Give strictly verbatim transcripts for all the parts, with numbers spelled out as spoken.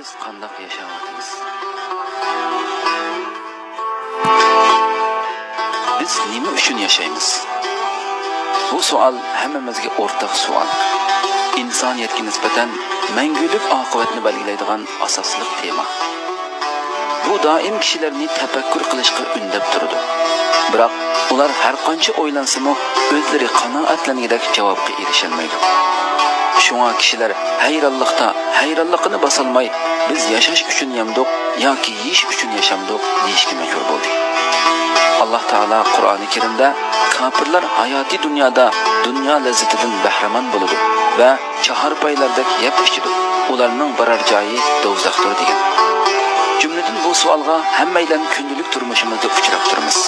بىز قانداق ياشاۋاتىمىز؟ بىز نېمە ئۈچۈن ياشايمىز؟ بۇ سوئال ھەممىمىزگە ئورتاق سوئال. ئىنسانىيەتكە نىسبەتەن مەڭگۈلۈك ئاقىۋەتنى بەلگىلەيدىغان ئاساسلىق تېما. بۇ دائىم كىشىلەرنى تەپەككۇر قىلىشقا ئۈندەپ تۇرىدۇ. بىراق، ئۇلار ھەرقانچە ئويلانسىمۇ، ئۆزلىرى قانائەتلەنگۈدەك جاۋابقا ئېرىشەلمەيدۇ. شۇڭا كىشىلەر ھەيرانلىقتا ھەيرانلىقىنى باسالماي، «بىز ياشاش ئۈچۈن يەمدۇق ياكى يېيىش ئۈچۈن ياشامدۇق؟» دېيىشكە مەجبۇر بولدى. ئاللاھ تائالا قۇرئانى كەرىمدە كاپىرلار ھاياتىي دۇنيادا دۇنيا لەززىتىدىن بەھرىمەن بولىدۇ ۋە چاھارپايلاردەك يەپ ئىچىدۇ، ئۇلارنىڭ بارار جايى دوزاختۇر، دېگەن. جۈملىدىن بۇ سوئالغا ھەممەيلەن كۈندىلىك تۇرمۇشىمىزدا ئۇچراپ تۇرىمىز.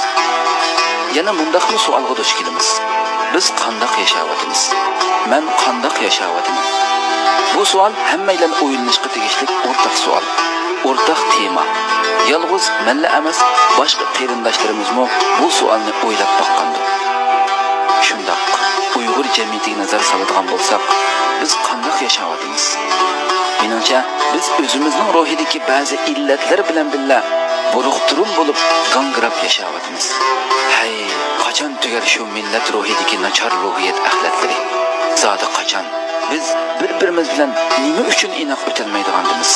يەنە مۇنداقمۇ سوئالغا دۇچ كېلىمىز: بىز قانداق ياشاۋاتىمىز؟ مەن قانداق ياشاۋاتىمەن؟ بۇ سوئال ھەممەيلەن ئويلىنىشقا تېگىشلىك ئورتاق سوئال، ئورتاق تېما. يالغۇز مەنلا ئەمەس، باشقا قېرىنداشلىرىمىزمۇ بۇ سوئالنى ئويلاپ باققاندۇ. شۇنداق، ئۇيغۇر جەمئىيىتىگە نەزەر سالىدىغان بولساق، بىز قانداق ياشاۋاتىمىز؟ مېنىڭچە، بىز ئۆزىمىزنىڭ روھىدىكى بەزى ئىللەتلەر بىلەن بىللە بۇرۇقتۇرۇم بولۇپ، گاڭگىراپ ياشاۋاتىمىز. ھەي، قاچان تۈگەر شۇ مىللەت روھىدىكى ناچار روھىيەت ئەخلەتلىرى؟ زادى قاچان؟ بىز بىر-بىرىمىز بىلەن نېمە ئۈچۈن ئىناق ئۆتەلمەيدىغاندىمىز؟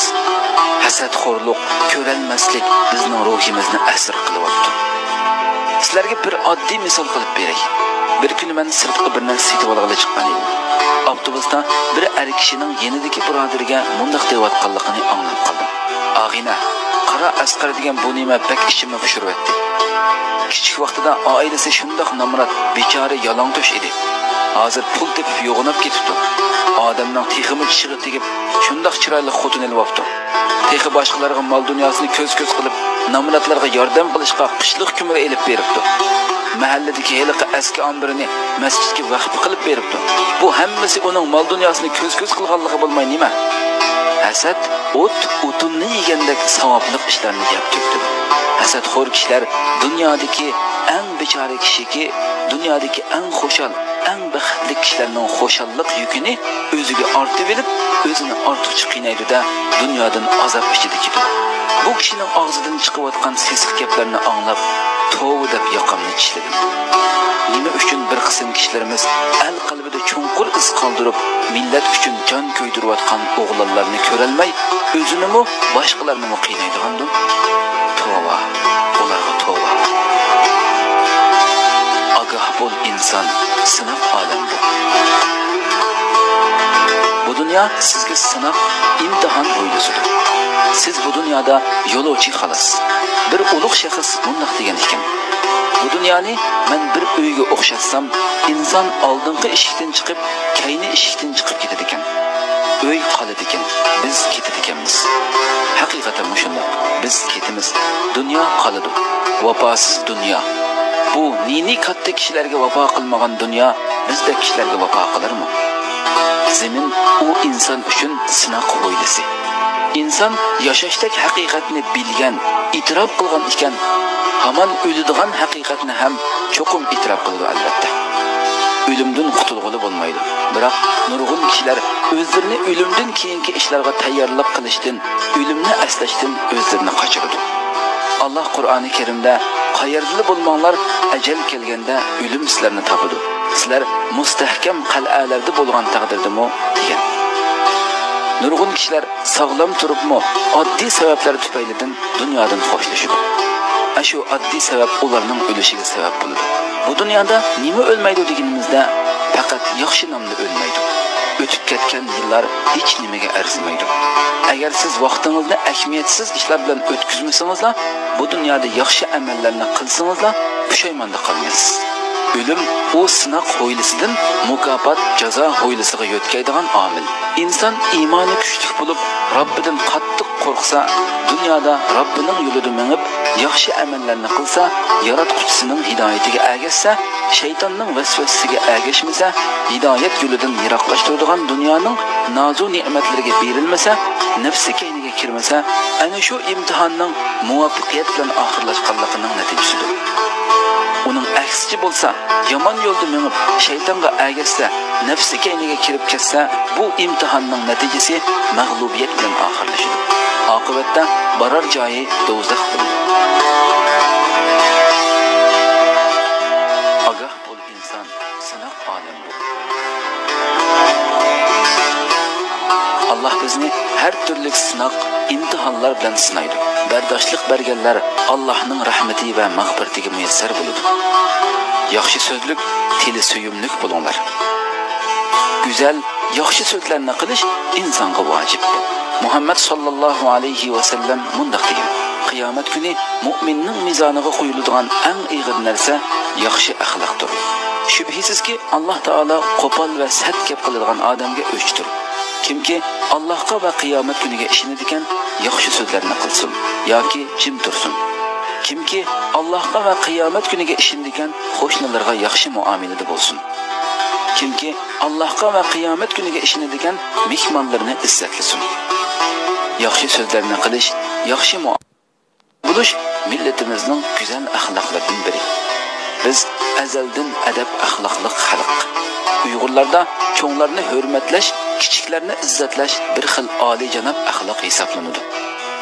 ھەسەتخورلۇق، كۆرەلمەسلىك بىزنىڭ روھىمىزنى ئەسىر قىلىۋاپتۇ. سىلەرگە بىر ئاددىي مىسال قىلىپ بېرەي. بىر كۈنى مەن سىرتقا بىر نەرسە سېتىۋالغىلى چىققان ئىدىم. ئاپتوبۇستا بىر ئەر كىشىنىڭ يېنىدىكى بۇرادىرىگە مۇنداق دەۋاتقانلىقىنى ئاڭلاپ قالدىم: «ئاغىنە، قارا ئەسقەر دېگەن بۇ نېمە بەك ئىچىمنى پۇشۇرۇۋەتتى. كىچىك ۋاقتىدا ئائىلىسى شۇنداق نامرات، بىچارە يالاڭتۆش ئىدى. ھازىر پۇل تېپىپ يوغىناپ كېتىپتۇ. ئادەمنىڭ تېخىمۇ چىشىغا تېگىپ، شۇنداق چىرايلىق خوتۇن ئېلىۋاپتۇ. تېخى باشقىلارغا مال-دۇنياسىنى كۆز-كۆز قىلىپ، نامراتلارغا ياردەم قىلىشقا قىشلىق كۆمۈر ئېلىپ بېرىپتۇ. مەھەللىدىكى ھېلىقى ئەسكى ئامبىرىنى مەسچىتكە ۋەقىپ قىلىپ بېرىپتۇ. بۇ ھەممىسى ئۇنىڭ مال-دۇنياسىنى كۆز-كۆز قىلغانلىقى بولماي نېمە؟» ھەسەت ئوت ئوتۇننى يېگەندەك ساۋابلىق ئىشلارنى يەپ تۆكىدۇ. ھەسەتخور كىشىلەر دۇنيادىكى ئەڭ بىچارە كىشىكى، دۇنيادىكى ئەڭ خۇشال، ئەڭ بەختلىك كىشىلەرنىڭ خۇشاللىق يۈكىنى ئۆزىگە ئارتىۋېلىپ، ئۆزىنى ئارتۇقچە قىينايدۇ-دە، دۇنيادىن ئازاب ئىچىدە كېتىدۇ. بۇ كىشىنىڭ ئاغزىدىن چىقىۋاتقان سېسىق گەپلەرنى ئاڭلاپ، توۋا دەپ ياقامنى چىشلىدىم. نېمە ئۈچۈن بىر قىسىم كىشىلىرىمىز ئەل قەلبىدە چوڭقۇر ئىز قالدۇرۇپ، مىللەت ئۈچۈن جان كۆيدۈرۈۋاتقان ئوغلانلارنى كۆرەلمەي، ئۆزىنىمۇ، باشقىلارنىمۇ قىينايدىغاندۇ؟ توۋا، ئۇلارغا توۋا. ئاگاھ بول ئىنسان، سىناق ئالەم بۇ. بۇ دۇنيا سىزگە سىناق، ئىمتىھان ھويلىسىدۇر. سىز بۇ دۇنيادا يولۇچى خالاس. بىر ئۇلۇغ شەخس مۇنداق دېگەن ئىكەن: «بۇ دۇنيانى مەن بىر ئۆيگە ئوخشاتسام، ئىنسان ئالدىنقى ئىشىكتىن چىقىپ، كەينى ئىشىكتىن چىقىپ كېتىدىكەن. ئۆي قالىدىكەن، بىز كېتىدىكەنمىز.» ھەقىقەتەنمۇ شۇنداق. بىز كېتىمىز. دۇنيا قالىدۇ. ۋاپاسىز دۇنيا. بۇ نى-نى كاتتا كىشىلەرگە ۋاپا قىلمىغان دۇنيا بىزدەك كىشىلەرگە ۋاپا قىلارمۇ؟ زېمىن، ئۇ ئىنسان ئۈچۈن سىناق ھويلىسى. ئىنسان ياشاشتەك ھەقىقەتنى بىلگەن، ئېتىراپ قىلغان ئىكەن، ھامان ئۆلىدىغان ھەقىقەتنى ھەم چوقۇم ئېتىراپ قىلىدۇ، ئەلۋەتتە. ئۆلۈمدىن قۇتۇلغىلى بولمايدۇ. بىراق، نۇرغۇن كىشىلەر ئۆزلىرىنى ئۆلۈمدىن كېيىنكى ئىشلارغا تەييارلىق قىلىشتىن، ئۆلۈمنى ئەسلەشتىن ئۆزلىرىنى قاچۇرىدۇ. ئاللاھ قۇرئانى كەرىمدە، «قەيەردىلا بولماڭلار، ئەجەل كەلگەندە ئۆلۈم سىلەرنى تاپىدۇ. سىلەر مۇستەھكەم قەلئەلەردە بولغان تەقدىردىمۇ؟» دېگەن. نۇرغۇن كىشىلەر ساغلام تۇرۇپمۇ، ئاددىي سەۋەبلەر تۈپەيلىدىن دۇنيادىن خوشلىشىدۇ. ئاشۇ ئاددىي سەۋەب ئۇلارنىڭ ئۆلۈشىگە سەۋەب بولىدۇ. بۇ دۇنيادا نېمە ئۆلمەيدۇ دېگىنىمىزدە، پەقەت ياخشى نامدا ئۆلمەيدۇ. ئۆتۈپ كەتكەن يىللار ھېچ نېمىگە ئەرزىمەيدۇ. ئەگەر سىز ۋاقتىڭىزنى ئەھمىيەتسىز ئىشلار بىلەن ئۆتكۈزمىسىڭىزلا، بۇ دۇنيادا ياخشى ئەمەللەرنى قىلسىڭىزلا، پۇشايماندا قالمايسىز. ئۆلۈم، ئۇ سىناق ھويلىسىدىن مۇكاپات، جازا ھويلىسىغا يۆتكەيدىغان ئامىل. ئىنسان ئىمانى كۈچلۈك بولۇپ، رەببىدىن قاتتىق قورقسا، دۇنيادا رەببىنىڭ يولىدا مېڭىپ، ياخشى ئەمەللەرنى قىلسا، ياراتقۇچىسىنىڭ ھىدايىتىگە ئەگەشسە، شەيتاننىڭ ۋەسۋەسىسىگە ئەگەشمىسە، ھىدايەت يولىدىن يىراقلاشتۇرىدىغان دۇنيانىڭ نازۇ نېمەتلىرىگە بېرىلمىسە، نەپسى كەينىگە كىرمىسە، ئەنە شۇ ئىمتىھاننىڭ مۇۋەپپەقىيەت بىلەن ئاخىرلاشقانلىقىنىڭ نەتىجىسىدۇر. ئۇنىڭ ئەكسىچە بولسا، يامان يولدا مېڭىپ، شەيتانغا ئەگەشسە، نەپسى كەينىگە كىرىپ كەتسە، بۇ ئىمتىھاننىڭ نەتىجىسى مەغلۇبىيەت بىلەن ئاخىرلىشىدۇ. ئاقىۋەتتە بارار جايى دوزاخ بولىدۇ. ئاگاھ بول ئىنسان، سىناق ئالەم بۇ. ئاللاھ بىزنى ھەر تۈرلۈك سىناق، ئىمتىھانلار بىلەن سىنايدۇ. بەرداشلىق بەرگەنلەر ئاللاھنىڭ رەھمىتى ۋە مەغپىرىتىگە مۇيەسسەر بولىدۇ. ياخشى سۆزلۈك، تىلى سۆيۈملۈك بولۇڭلار. گۈزەل، ياخشى سۆزلەرنى قىلىش ئىنسانغا ۋاجىپ. مۇھەممەد ساللاللاھۇ ئەلەيھى ۋەسەللەم مۇنداق دېگەن: قىيامەت كۈنى مۇئمىننىڭ مىزانىغا قويۇلىدىغان ئەڭ ئېغىر نەرسە ياخشى ئەخلاقتۇر. شۈبھىسىزكى، ئاللاھ تائالا قوپال ۋە سەت گەپ قىلىدىغان ئادەمگە ئۆچتۇر. كىمكى ئاللاھقا ۋە قىيامەت كۈنىگە ئىشىنىدىكەن، ياخشى سۆزلەرنى قىلسۇن ياكى جىم تۇرسۇن. كىمكى ئاللاھقا ۋە قىيامەت كۈنىگە ئىشىنىدىكەن، قوشنىلىرىغا ياخشى مۇئامىلىدە بولسۇن. كىمكى ئاللاھقا ۋە قىيامەت كۈنىگە ئىشىنىدىكەن، مېھمانلىرىنى ئىززەتلىسۇن. ياخشى سۆزلەرنى قىلىش، ياخشى مۇ- بولۇش مىللىتىمىزنىڭ گۈزەل ئەخلاقلىرىدىن بىرى. بىز ئەزەلدىن ئەدەپ ئەخلاقلىق خەلق. ئۇيغۇرلاردا چوڭلارنى ھۆرمەتلەش، كىچىكلەرنى ئىززەتلەش بىر خىل ئالىيجاناب ئەخلاق ھېسابلىنىدۇ.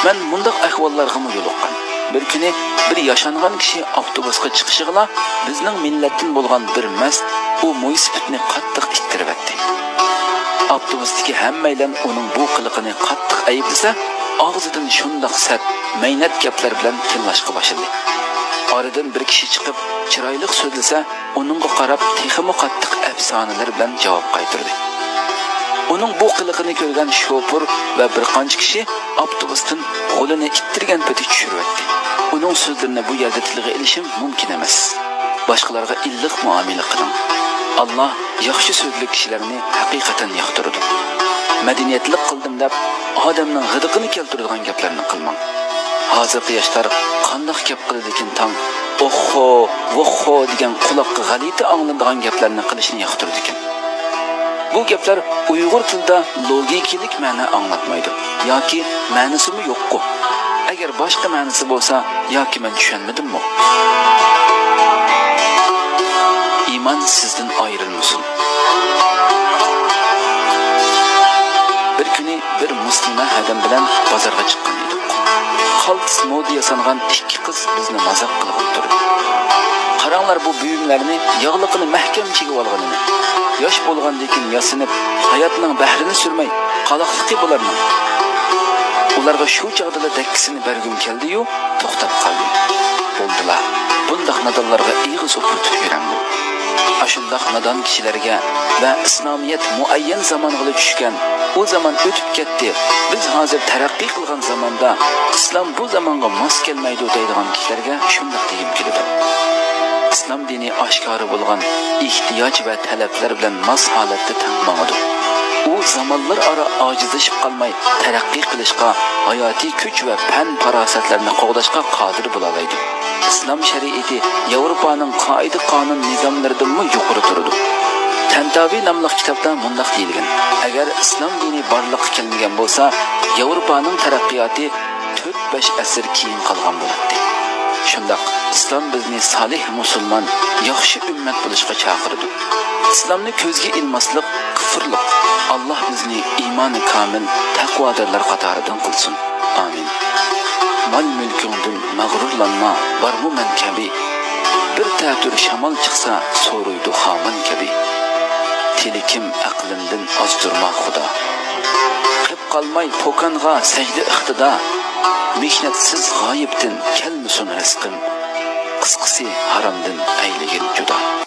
مەن مۇنداق ئەھۋاللارغىمۇ يولۇققان. بىر كۈنى بىر ياشانغان كىشى ئاپتوبۇسقا چىقىشىغىلا، بىزنىڭ مىللەتتىن بولغان بىر مەست ئۇ مويسىپىتنى قاتتىق ئىتتىرىۋەتتى. ئاپتوبۇستىكى ھەممەيلەن ئۇنىڭ بۇ قىلىقىنى قاتتىق ئەيىبلىسە، ئاغزىدىن شۇنداق سەت، مەينەت گەپلەر بىلەن تىللاشقا باشلىدى. ئارىدىن بىر كىشى چىقىپ، چىرايلىق سۆزلىسە، ئۇنىڭغا قاراپ تېخىمۇ قاتتىق ئەپسانىلەر بىلەن جاۋاب قايتۇردى. ئۇنىڭ بۇ قىلىقىنى كۆرگەن شوپۇر ۋە بىر قانچە كىشى ئاپتوبۇستىن غولىنى ئىتتىرگەن پېتى چۈشۈرۈۋەتتى. ئۇنىڭ سۆزلىرىنى بۇ يەردە تىلغا ئېلىشىم مۇمكىن ئەمەس. باشقىلارغا ئىللىق مۇئامىلە قىلىڭ. ئاللاھ ياخشى سۆزلۈك كىشىلەرنى ھەقىقەتەن ياقتۇرىدۇ. مەدەنىيەتلىك قىلدىم دەپ، ئادەمنىڭ غىدىقىنى كەلتۈرىدىغان گەپلەرنى قىلماڭ. ھازىرقى ياشلار قانداق گەپ قىلىدىكىن تاڭ، «ئوخخو، ۋوخخو» دېگەن قۇلاققا غەلىتە ئاڭلىنىدىغان گەپلەرنى قىلىشنى ياقتۇرىدىكەن. بۇ گەپلەر ئۇيغۇر تىلىدا لوگىكىلىق مەنە ئاڭلاتمايدۇ ياكى مەنىسىمۇ يوققۇ. ئەگەر باشقا مەنىسى بولسا، ياكى مەن چۈشەنمىدىممۇ؟ ئىمان سىزدىن ئايرىلمىسۇن. بىر كۈنى بىر مۇسلىمە ھەدەم بىلەن بازارغا چىققان ئىدۇق. قالتىس مودا ياسانغان ئىككى قىز بىزنى مازاق قىلغىلى تۇردى. «قاراڭلار، بۇ بۈيۈملەرنى ياغلىقىنى مەھكەم چىگىۋالغىنىنى. ياش بولغاندىكىن ياسىنىپ، ھاياتنىڭ بەھرىنى سۈرمەي، قالاقلىقى بۇلارنىڭ.» ئۇلارغا شۇ چاغدىلا دەككىسىنى بەرگۈم كەلدى-يۇ، توختاپ قالدىم. بولدىلا، بۇنداق نادانلارغا ئېغىز ئوقۇتۇپ يۈرەمدۇ؟ ئاشۇنداق نادان كىشىلەرگە ۋە ئىسلامىيەت مۇئەييەن زامانغىلا چۈشكەن، ئۇ زامان ئۆتۈپ كەتتى، بىز ھازىر تەرەققىي قىلغان زاماندا، ئىسلام بۇ زامانغا ماس كەلمەيدۇ دەيدىغان كىشىلەرگە شۇنداق دېگۈم كېلىدۇ. ئىسلام دىنى ئاشكارا بولغان ئېھتىياج ۋە تەلەپلەر بىلەن ماس ھالەتتە تەڭ ماڭىدۇ. ئۇ زامانلار ئارا ئاجىزلىشىپ قالماي، تەرەققىي قىلىشقا، ھاياتىي كۈچ ۋە پەن-پاراسەتلەرنى قوغداشقا قادىر بولالايدۇ. ئىسلام شەرىئىتى ياۋروپانىڭ قائىدە-قانۇن نىزاملىرىدىنمۇ يۇقىرى تۇرىدۇ. تەنتاۋى ناملىق كىتابتا مۇنداق دېيىلگەن: «ئەگەر ئىسلام دىنى بارلىققا كەلمىگەن بولسا، ياۋروپانىڭ تەرەققىياتى تۆت-بەش ئەسىر كېيىن قالغان بولاتتى.» شۇنداق، ئىسلام بىزنى سالىھ مۇسۇلمان، ياخشى ئۈممەت بولۇشقا چاقىرىدۇ. ئىسلامنى كۆزگە ئىلماسلىق كۇفۇرلۇق. ئاللاھ بىزنى ئىمانى كامىل، تەقۋادارلار قاتارىدىن قىلسۇن. ئامىن. مال-مۈلكۈڭدىن مەغرۇرلانما، بارمۇ مەن كەبى؟ بىر تەتۈر شامال چىقسا، سورۇيدۇ خامان كەبى. تىلىكىم ئەقلىمدىن ئازدۇرما، خۇدا. قېپ قالماي پوكانغا سەجدە ئىقتىدا، مېھنەتسىز غايىبتىن كەلمىسۇن رىزقىم. قىسقىسى، ھارامدىن ئەيلىگىن جۇدا.